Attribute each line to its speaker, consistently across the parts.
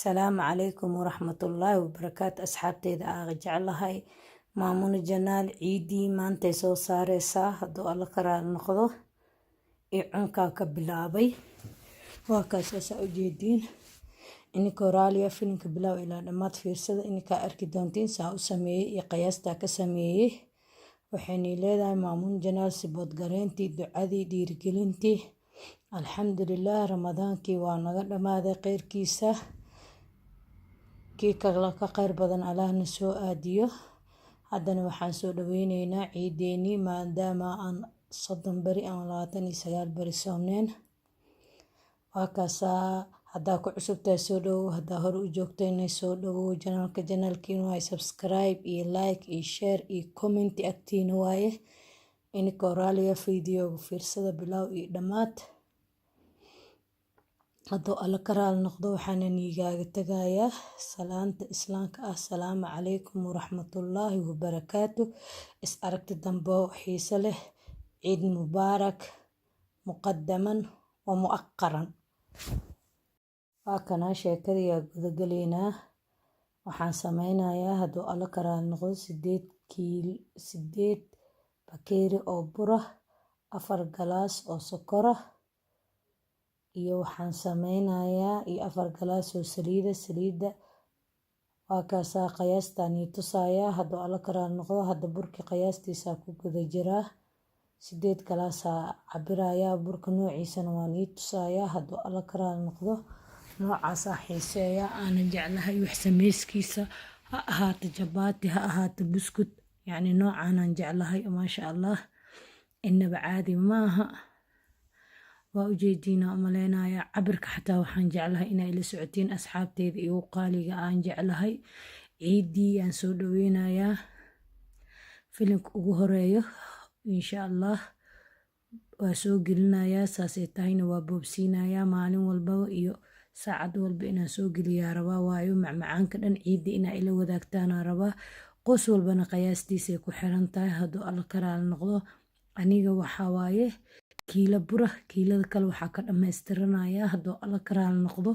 Speaker 1: Salaamu calaykum waraxmatullaahi wabarakaatu. Asxaabteyda aa jeclahay, Maamuna Janaal ciidii maantay soo saareysaa, hadduu Alla ka raali noqdo. Icunkaa ka bilaabay, waa kaasaasaa ujeediin. Ininkoo raaliya, filimka bilaaw ilaa dhammaad fiirsada. Ininkaa arki doontiin saa u sameeyey iyo qiyaastaa ka sameeyey. Waxaynay leedahay Maamuun Janaal sibood gareyntii, ducadii, dhiirigelintii. Alxamdulilah, Ramadaankii waa naga dhammaaday kheyrkiisa. Kii kale ka kheyr badan Allahna soo aadiyo. Haddana waxaan soo dhaweyneynaa ciideenii, maadaama aan 30 beri ama 29 beri soomneen. Waa kaasaa. Haddaa ku cusubtahay, soo dhawow. Haddaa hore u joogtayna, soo dhawow. Channelka channelkiina waaye. Subscribe iyo like iyo share iyo comment agtiina waaye. Inikoo raaliya, videoga fiirsada bilow iyo dhammaad, hadduu Alla ka raali noqdo. Waxaana niigaaga tagayaa salaanta Islaamka ah: asalaamu calaykum waraxmatullaahi wabarakaatu. Is aragti dambe oo xiiso leh. Ciid mubaarak muqadaman wa mu'aqaran. Waa kanaa, sheekadiyaa gudagaleynaa. Waxaan sameynayaa, hadduu Alla ka raali noqdo, 8 kiil, 8 bakeeri oo bura, 4 galaas oo sokora, iyo waxaan sameynayaa iyo 4 galaas oo saliida. Saliidda waa kaasaa, qiyaastaan ii tusayaa, hadduu Alla ka raali noqdo. Hadda burkii qiyaastiisa ku guda jiraa, 8 galaasaa cabirayaa. Burka noociisana waan ii tusayaa, hadduu Alla ka raali noqdo. Noocaasaa xiiseeya, aanan jeclahay wax sameyskiisa, ha ahaato jabaati, ha ahaato buskud, yacni noocaanaan jeclahay. Maasha Allah, inaba caadi maaha. Waa ujeediina umaleynayaa. Cabirka xataa waxaan jeclahay inay ila socotiin, asxaabteyda igu qaaliga aan jeclahay. Ciiddii aan soo dhaweynayaa, filimka ugu horeeyo insha Allah waa soo gelinayaa. Saasay tahayna waa boobsiinayaa. Maalin walbaba iyo saacad walba inaan soo geliyaa rabaa, waayo macmacaanka dhan ciidda inaa ila wadaagtaanaa rabaa. Qoys walbana qiyaastiisay ku xiran tahay, hadduu Alla ka raali noqdo. Aniga waxaa waaye kiilo bura, kiilada kale waxaa ka dhammaystiranayaa, hadduu Alla ka raali noqdo,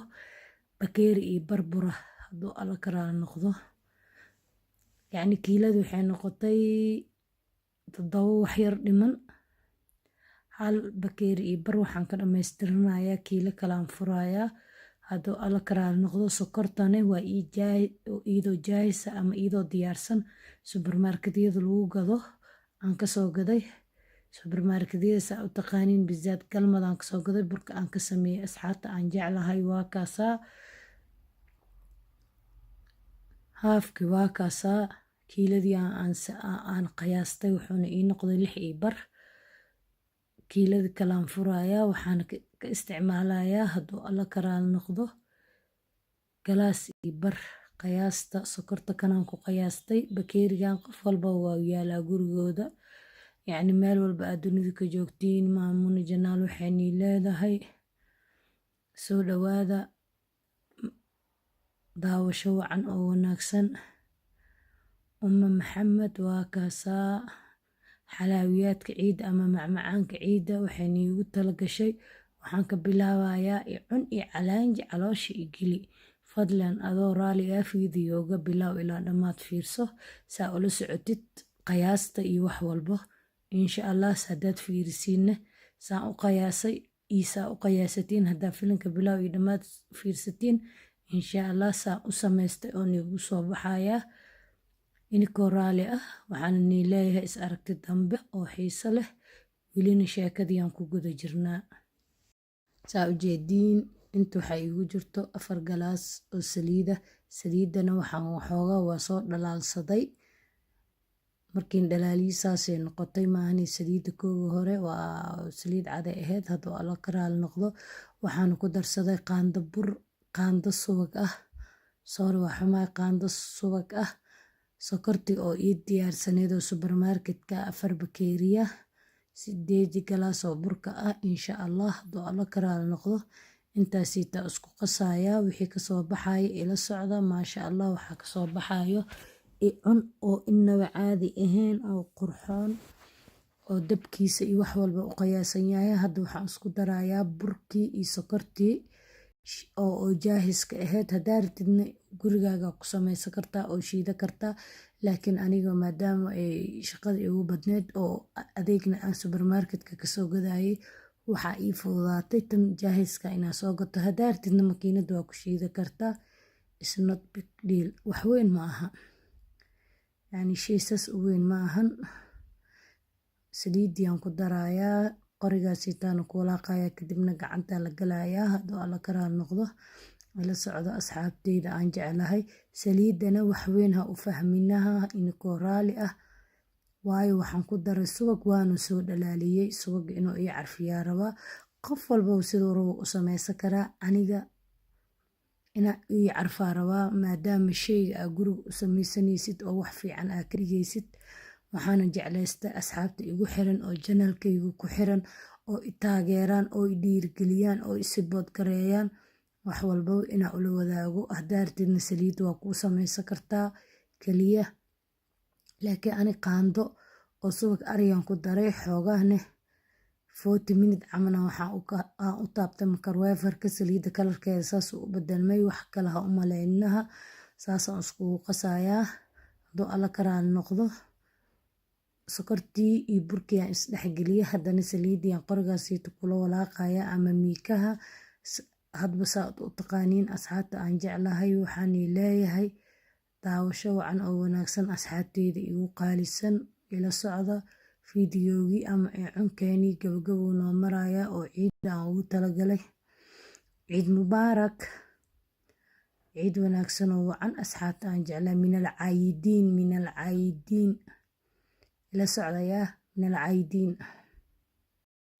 Speaker 1: bakeeri iyo bar bura, hadduu Alla ka raali noqdo. Yacni kiilada waxay noqotay 7 waxyar dhiman. Hal bakeeri iyo bar waxaan ka dhammaystiranayaa kiilo kalean furayaa, hadduu Alla ka raali noqdo. Sokortane waa iyadoo jaahisa ama iyadoo diyaarsan supermarketyada lagu gado aan kasoo gaday. Supermarketyada saa u taqaaniin, bizaad Galmad aan kasoo gaday burka aan ka sameeyey. Asxaabta aan jeclahay, waa kaasaa haafkii, waa kaasaa kiiladii aan qiyaastay. Wuxuuna ii noqday 6 iyo bar. Kiiladii kalean furayaa, waxaana ka isticmaalayaa, hadduu Alla ka raali noqdo, galaas iyo bar. Qiyaasta sokorta kanaan ku qiyaastay bakeerigan. Qof walba waa yaalaa gurigooda, yacni meel walba aad dunida ka joogtiin. Maamuna Janaal waxaynii leedahay soo dhawaada, daawasho wacan oo wanaagsan. Umma Maxamed, waa kaasaa xalaawiyaadka ciidda ama macmacaanka ciidda waxay niigu tala gashay. Waxaan ka bilaabayaa icun iyo calaanji caloosha iyo geli. Fadlan, adoo raali ah, fiidiyooga bilow ilaa dhammaad fiirso, saa ula socotid qiyaasta iyo wax walbo, insha Allah. Haddaad fiirisiinna saan u qiyaasay iyo saa u qiyaasatiin, haddaa filimka bilow iyo dhammaad fiirsatiin, insha Allah saa u samaystay oo niigu soo baxayaa. Inikoo raali ah, waxaana nii leeyahay is aragti dambe oo xiiso leh. Welina sheekadii ku guda jirnaa. Saa ujeediin, inta waxaa iigu jirto 4 galaas oo saliida. Saliidana waxaan waxoogaa waa soo dhalaalsaday. Markiin dhalaaliyi saasay noqotay maahani, saliidda kooga hore waa saliid caday ahayd, hadduu Alla ka raali noqdo. Waxaan ku darsaday qaando bur, qaando subag ah, sorry, waa xumaay, qaando subag ah, sokortii oo ii diyaarsaneyd oo supermarketka, 4 bakeeriya, 8 galaas oo burka ah, insha Allah, hadduu Alla ka raali noqdo. Intaasiitaa isku qasayaa. Wixii kasoo baxaya ila socda. Maasha Allah, waxaa kasoo baxayo icun oo inaba caadi ahayn, oo qurxoon, oo dabkiisa iyo wax walba u qiyaasan yahay. Hadda waxaan isku darayaa burkii iyo sokortii. Oo jaahiska ahayd, haddaa rabtidna gurigaaga ku sameysan kartaa oo shiida kartaa. Laakiin aniga, maadaama ay shaqada igu badneyd oo adeegna aan supermarketka kasoo gadayay, waxaa ii fududaatay tan jaahiska inaa soo gato. Haddaa rabtidna makiinada waa ku shiida kartaa. Is not big deal, wax weyn ma aha, yani shay saas u weyn ma ahan. Saliidiyaan ku darayaa, qorigaasitaana ku walaaqayaa, kadibna gacanta la galayaa, hadduu Alla ka raali noqdo. Ila socdo, asxaabteyda aan jeclahay. Saliidana wax weyn ha u fahminaha, inikoo raali ah, waayo waxaan ku daray subag, waana soo dhalaaliyey. Subag inuu ii carfiyaa rabaa. Qof walbaba siduu rabo u sameysan karaa. Aniga inaa ii carfaa rabaa, maadaama sheyga aa guriga u sameysanaysid oo wax fiican aa ka dhigaysid. Waxaana jeclaystay asxaabta igu xiran oo channelkayga ku xiran oo i taageeraan oo i dhiirigeliyaan oo i support gareeyaan, wax walbaba inaa ula wadaago. Haddaa rabtidna saliid waa kuu sameysan kartaa keliya, laakiin ani qaando oo subag ariyan ku daray. Xoogahne 40 minute camalna waxaan u taabtay microwaverka. Saliidda colorkeeda saas u bedelmay, wax kale ha u maleynaha. Saasaan iskugu qasayaa, hadduu Alla ka raali noqdo. Sokortii iyo burkii aan isdhexgeliyay, haddana saliidii aan qorigaasiito kula walaaqaya ama miikaha, hadba saad u taqaaniin. Asxaabta aan jeclahay, waxaan leeyahay daawasho wacan oo wanaagsan. Asxaabteyda igu qaalisan, ila socda. Fiidiyoogii ama cunkeenii gabagabuu noo marayaa oo ciidda aan ugu talagalay. Ciid mubaarak, ciid wanaagsan oo wacan, asxaabta aan jeclahay. Min alcaayidiin, min alcaayidiin, ila socdayaa, min alcaayidiin.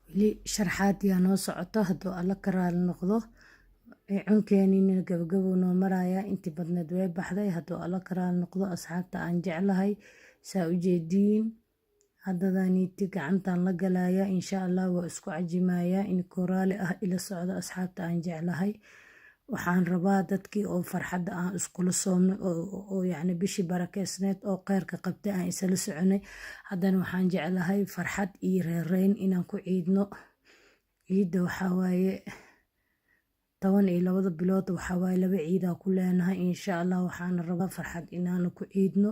Speaker 1: Weli sharxaadiyaa noo socoto, hadduu Alla ka raali noqdo. Cunkeenina gabagabuu noo marayaa, intii badneed way baxday, hadduu Alla ka raali noqdo. Asxaabta aan jeclahay, saa u jeediin, haddadaniiti gacantan la galayaa. Insha Allah waa isku cajimayaa, inkoo raali ah. Ila socda, asxaabta aan jeclahay. Waxaan rabaa dadkii oo farxadda aan iskula soomnay oo yacni bishii barakeysneed oo kheyrka qabtay aan isla soconay, haddana waxaan jeclahay farxad iyo reereyn inaan ku ciidno. Ciidda waxaa waaye 12-da bilood, waxaa waaye laba ciidaa ku leenahay. Insha Allah waxaana rabaa farxad inaanu ku ciidno,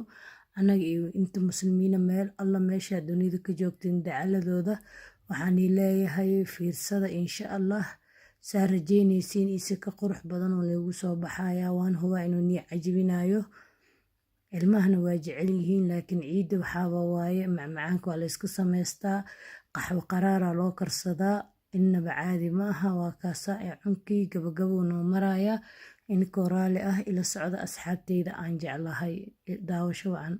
Speaker 1: annaga iyo inta muslimiina, meel alla meeshaa dunida ka joogteen dacaladooda. Waxaan leeyahay fiirsada, insha Allah saa rajeynaysiin ise ka qurux badan oo noogu soo baxaya. Waan hubaa inuu nii cajibinayo, ilmahana waa jecel yihiin. Laakiin ciidda waxaaba waaye macmacaanka waa layska samaystaa, qaxwo qaraaraa loo karsadaa, innaba caadi ma aha. Waa kaasa ee cunkii gabagabuu noo marayaa. Inkoo raali ah, ila socda, asxaabteyda aan jeclahay. Daawasho wacan.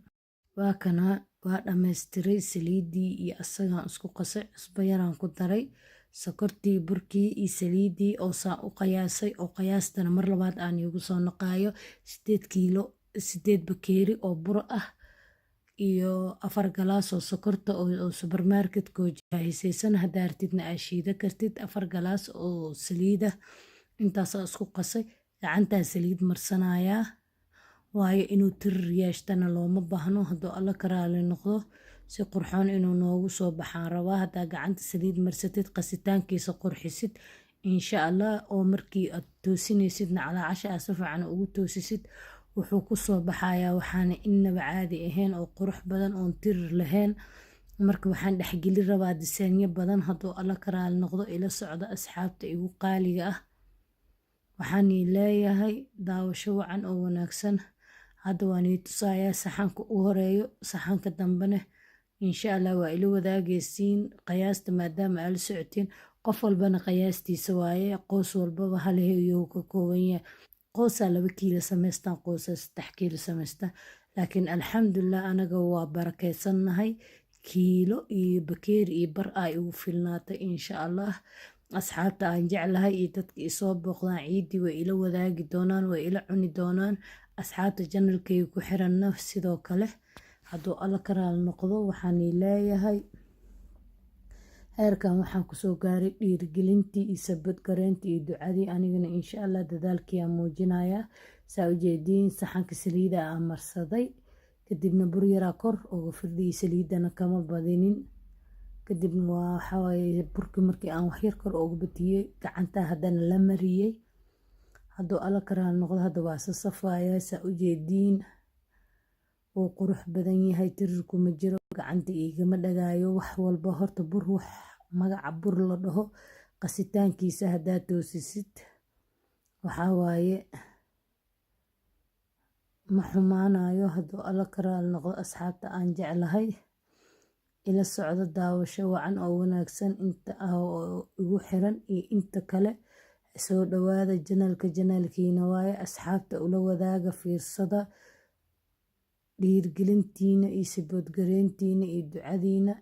Speaker 1: Waa kana, waa dhammaystiray. Saliiddii iyo asagaan isku qasay, cusbo yaraan ku daray, sokortii, burkii iyo saliiddii oo saan u qiyaasay, oo qiyaastana mar labaad aan iigu soo noqaayo: 8 kiilo, 8 bakeeri oo bur ah iyo 4 galaas oo sokorta oo supermarketka oo jaahisaysan. Haddaa rabtidna aa shiida kartid. 4 galaas oo saliida, intaasaa isku qasay. Gacantaa saliid marsanayaa, waayo inuu tirir yeeshtana looma baahno. Hadduu Alla ka raali noqdo, si qurxoon inuu noogu soo baxaan rabaa. Haddaa gacanta saliid marsatid, qasitaankiisa qurxisid, insha Allah, oo markii aad toosinaysidna calaacasha aad si fiican ugu toosisid, wuxuu ku soo baxayaa waxaana innaba caadi ahayn oo qurux badan oon tirir lahayn. Marka waxaan dhexgeli rabaa disaanyo badan, hadduu Alla ka raali noqdo. Ila socda, asxaabta igu qaaliga ah. Waxaan leeyahay daawasho wacan oo wanaagsan. Hadda waan ii tusayaa saxanka u horeeyo, saxanka dambena insha Allah waa ila wadaagaysiin qiyaasta, maadaama aad la socotiin. Qof walbana qiyaastiisa waaye, qoys walbaba hal ayuu ka kooban yahay. Qoysaa 2 kiilo samaystaan, qoysaa 3 kiilo samaystaan, laakiin alxamdulilah anaga waa barakeysannahay. Kiilo iyo bakeeri iyo bar aa igu filnaatay. Insha Allah asxaabta aan jeclahay iyo dadka isoo booqdaan ciiddii way ila wadaagi doonaan, way ila cuni doonaan. Asxaabta channelkayga ku xiranna sidoo kale, hadduu Alla ka raali noqdo. Waxaan leeyahay heerkan waxaan kusoo gaaray dhiirigelintii iyo support gareyntii iyo ducadii. Anigana insha Allah dadaalkii aan muujinayaa. Saa ujeediin, saxanka saliida aan marsaday, kadibna bur yaraa kor uga firdhiyay, saliidana kama badinin. Kadibna waa waxawaaye burkii markii aan waxyar kor uga badiyey, gacanta haddana la mariyey. Hadduu Alla ka raali noqdo, hadda waa sasafayaa. Saa ujeediin, wuu qurux badan yahay, tirirku ma jiro, gacanta iigama dhagaayo. Wax walba horta bur, wax magaca bur la dhaho, qasitaankiisa haddaad toosisid, waxaa waaye ma xumaanayo. Hadduu Alla ka raali noqdo, asxaabta aan jeclahay, ila socdo, daawasho wacan oo wanaagsan. Inta igu xiran iyo inta kale, soo dhawaada. Channelka channelkiina waaye, asxaabta ula wadaaga, fiirsada. Dhiirgelintiina iyo support gareyntiina iyo ducadiina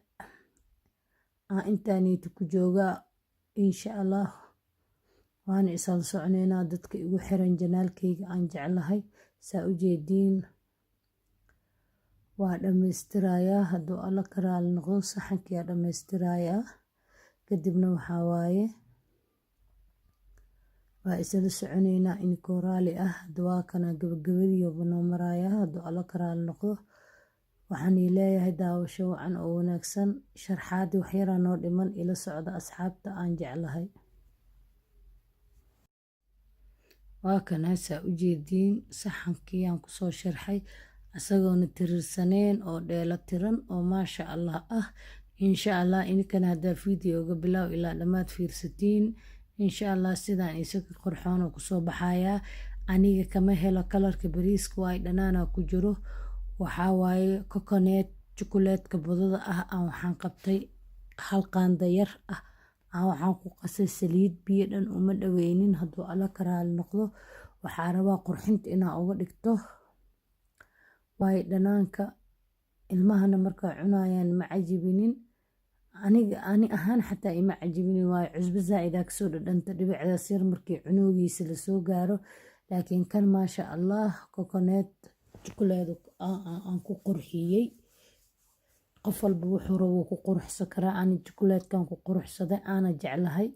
Speaker 1: aan intaaneyta ku joogaa. Insha Allah waana isla soconeynaa, dadka igu xiran channelkayga aan jeclahay. Saa ujeediin, waa dhammaystirayaa. Hadduu Alla ka raali noqdo, saxankiyaa dhammaystirayaa, kadibna waxaa waaye waa isla soconeynaa inikoo raali ah. Hadda waa kana gabagabadiiba noo marayaa. Hadduu Alla ka raali noqdo, waxaan leeyahay daawasho wacan oo wanaagsan. Sharxaadii waxyaraa noo dhiman, ila socda, asxaabta aan jeclahay. Waa kana, saa ujeediin, saxankii aan kusoo sharxay isagoona tirirsaneen oo dheela tiran oo maasha Allah ah. Insha Allah ininkana haddaa videoga bilow ilaa dhammaad fiirsatiin, insha Allah sidaan isaga qurxoon oo kusoo baxayaa. Aniga kama helo colorka bariiska, waay dhanaana ku jiro. Waxaa waaye coconut chocolatka budada ah aan waxaan qabtay hal qaanda yar ah, aan waxaan ku qasay saliid, biyo dhan uma dhaweynin. Hadduu Alla ka raali noqdo, waxaa rabaa qurxinta inaa uga dhigto, waayo dhanaanka ilmahana markaa cunayaan ma cajibinin. Aniga ani ahaan xataa ima cajibinin, waayo cusbo zaaid aa kasoo dhadhanta dhibicdaas yar markii cunoogiisa lasoo gaaro. Laakiin kan, maasha Allah, coconut chocolate aan ku qurxiyey. Qof walba wuxuu rabo ku quruxsan karaa. Ani chocolatekan ku quruxsaday aana jeclahay.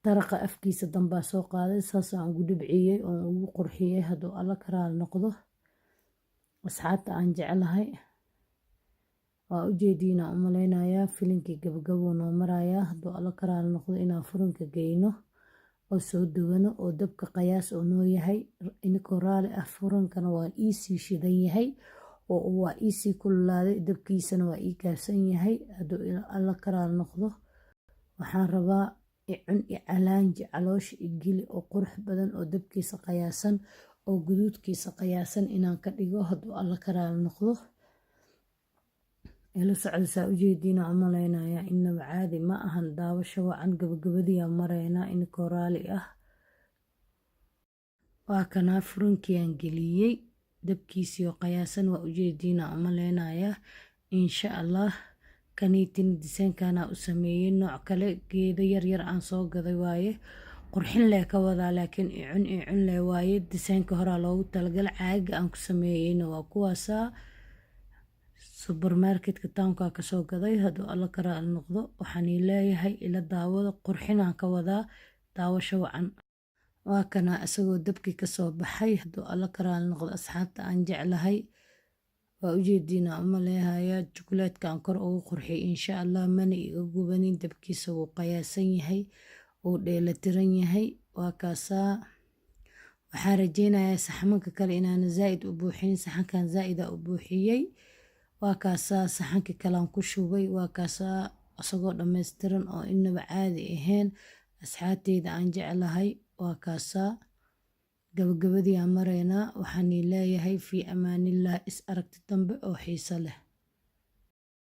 Speaker 1: Daraqa afkiisa dambaa soo qaaday, saasaan ugu dhibciyey oon ugu qurxiyey. Hadduu Alla ka raali noqdo, asxaabta aan jeclahay, waa ujeediinaa u maleynayaa, filinkii gabagabuu noo marayaa. Hadduu Alla ka raali noqdo, inaan furinka geyno oo soo duwano oo dabka qayaas oo noo yahay inikoo raali ah. Furankana waa iisii shidan yahay oo waa iisii kululaaday, dabkiisana waa ii gaabsan yahay. Hadduu Alla ka raali noqdo, waxaan rabaa icun icalaanji, caloosha igili oo qurux badan oo dabkiisa qiyaasan oo guduudkiisa qiyaasan inaan ka dhigo. Hadduu Alla ka raali noqdo, ila socda. Saa ujeediina u malaynayaa, inaba caadi ma ahan. Daawasho wacan. Gabagabadiyaa maraynaa inikoo raali ah. Waa kanaa, furinkiaan geliyey, dabkiisii oo qiyaasan waa ujeediina u malaynayaa. Insha Allah kaniitin diseenkanaa u sameeyey, nooc kale geedo yaryar aan soo gaday waaye, qurxin leh ka wadaa, laakiin icun icun leh waaye. Diseenka horaa loogu talagalay, caaga aan ku sameeyeyna waa kuwaasaa, supermarketka townka kasoo gaday. Hadduu Alla ka raali noqdo, waxaan leeyahay ila daawada, qurxinaan ka wadaa. Daawasho wacan. Waa kana isagoo dabkii kasoo baxay. Hadduu Alla ka raali noqdo, asxaabta aan jeclahay, waa ujeediina uma leehayaa, chocolatka aan kor ugu qurxiyay. Insha Allah mana iga gubanin, dabkiisa wuu qiyaasan yahay, wuu dheelatiran yahay. Waa kaasaa. Waxaan rajeynayaa saxmanka kale inaana zaaid u buuxin. Saxankan zaaida u buuxiyey. Waa kaasaa, saxankii kalean ku shubay. Waa kaasaa isagoo dhammaystiran oo inaba caadi ahayn. Asxaabteyda aan jeclahay, waa kaasaa, gabagabadii aan maraynaa. Waxaan leeyahay fii amaanillah, is aragti dambe oo xiiso leh.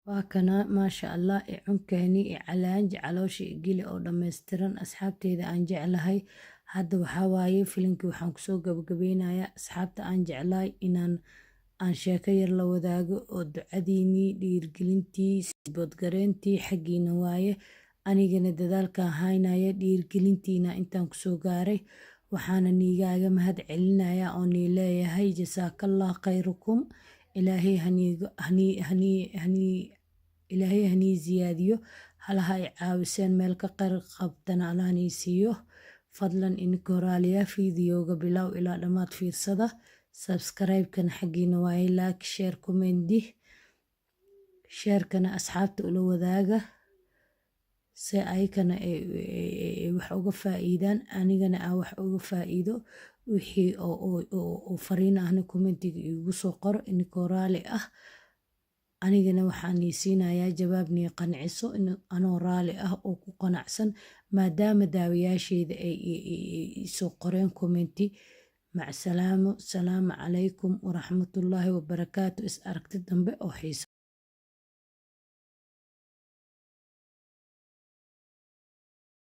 Speaker 1: Waa kana, maasha Allah, icunkeeni icalaanji, caloosha igili oo dhammaystiran. Asxaabteyda aan jeclahay, hadda waxaa waaye filinkii waxaan kusoo gabagabeynayaa, asxaabta aan jeclahay, inaan aan sheeko yar la wadaago oo ducadiinii, dhiirgelintii, support gareyntii xaggiina waaye. Anigana dadaalkan haynaya, dhiirgelintiina intaan kusoo gaaray. Waxaana niigaaga mahad celinaya oo nii leeyahay jasaakallah khayrukum. Ilaahay hanii ziyaadiyo halaha ay caawiseen, meel ka khayr qabtana Allah nii siiyo. Fadlan ininka horaaliya, videoga bilow ilaa dhammaad fiirsada. Subscribe-kana xaggiina waaye, like, share, comment, sharekana asxaabta ula wadaaga. Si ayakana ay wax uga faa'iidaan, anigana aan wax uga faa'iido. Wixii oo fariin ahna commentiga iigu soo qoro inikoo raali ah. Anigana waxaan nii siinayaa jawaab nii qanciso, anoo raali ah oo ku qanacsan, maadaama daawayaasheyda ay soo qoreen commenti. Macsalaamo, salaamu calaykum waraxmatullaahi wabarakaatu. Is aragti dambe oo xiiso.